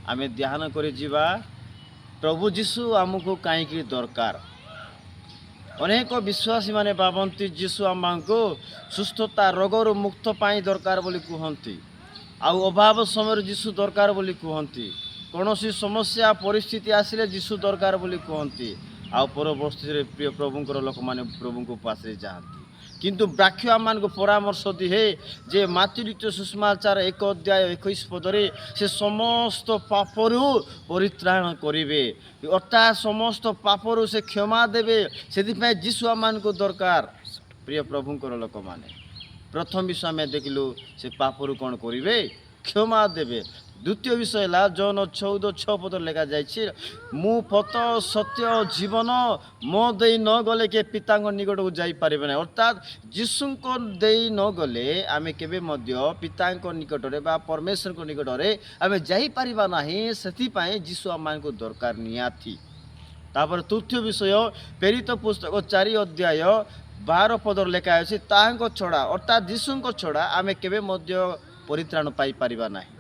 ଆମେ ଧ୍ୟାନ କରିଯିବା, ପ୍ରଭୁ ଯୀଶୁ ଆମକୁ କାହିଁକି ଦରକାର? ଅନେକ ବିଶ୍ୱାସୀମାନେ ଭାବନ୍ତି, ଯୀଶୁ ଆମକୁ ସୁସ୍ଥତା, ରୋଗରୁ ମୁକ୍ତ ପାଇଁ ଦରକାର ବୋଲି କୁହନ୍ତି। ଆଉ ଅଭାବ ସମୟରେ ଯୀଶୁ ଦରକାର ବୋଲି କୁହନ୍ତି। କୌଣସି ସମସ୍ୟା ପରିସ୍ଥିତି ଆସିଲେ ଯୀଶୁ ଦରକାର ବୋଲି କୁହନ୍ତି। ଆଉ ପରବର୍ତ୍ତୀରେ ପ୍ରିୟ ପ୍ରଭୁଙ୍କର ଲୋକମାନେ ପ୍ରଭୁଙ୍କ ପାଶରେ ଯାଆନ୍ତି। କିନ୍ତୁ ବାକ୍ୟ ଆମମାନଙ୍କୁ ପରାମର୍ଶ ଦିଏ ଯେ ମାଥିଉ ଲିଖିତ ସୁସମାଚାର 1 ଅଧ୍ୟାୟ 21 ପଦରେ ସେ ସମସ୍ତ ପାପରୁ ପରିତ୍ରାଣ କରିବେ, ଅର୍ଥାତ୍ ସମସ୍ତ ପାପରୁ ସେ କ୍ଷମା ଦେବେ। ସେଥିପାଇଁ ଯୀଶୁ ଆମମାନଙ୍କୁ ଦରକାର। ପ୍ରିୟ ପ୍ରଭୁଙ୍କର ଲୋକମାନେ, ପ୍ରଥମ ବିଷୟ ଆମେ ଦେଖିଲୁ, ସେ ପାପରୁ କ'ଣ କରିବେ? କ୍ଷମା ଦେବେ। ଦ୍ୱିତୀୟ ବିଷୟ ହେଲା, ଯୋହନ 14:6 ପଦରେ ଲେଖାଯାଇଛି, "ମୁଁ ପଥ, ସତ୍ୟ, ଜୀବନ, ମୋ ଦେଇ ନ ଗଲେ କିଏ ପିତାଙ୍କ ନିକଟକୁ ଯାଇପାରିବେ ନାହିଁ।" ଅର୍ଥାତ୍ ଯୀଶୁଙ୍କ ଦେଇ ନ ଗଲେ ଆମେ କେବେ ମଧ୍ୟ ପିତାଙ୍କ ନିକଟରେ ବା ପରମେଶ୍ୱରଙ୍କ ନିକଟରେ ଆମେ ଯାଇପାରିବା ନାହିଁ। ସେଥିପାଇଁ ଯୀଶୁ ଆମମାନଙ୍କୁ ଦରକାର ନିହାତି। ତାପରେ ତୃତୀୟ ବିଷୟ, ପ୍ରେରିତ ପୁସ୍ତକ 4 ଅଧ୍ୟାୟ 12 ପଦରେ ଲେଖା ଅଛି, ତାହାଙ୍କ ଛଡ଼ା, ଅର୍ଥାତ୍ ଯୀଶୁଙ୍କ ଛଡ଼ା ଆମେ କେବେ ମଧ୍ୟ ପରିତ୍ରାଣ ପାଇପାରିବା ନାହିଁ।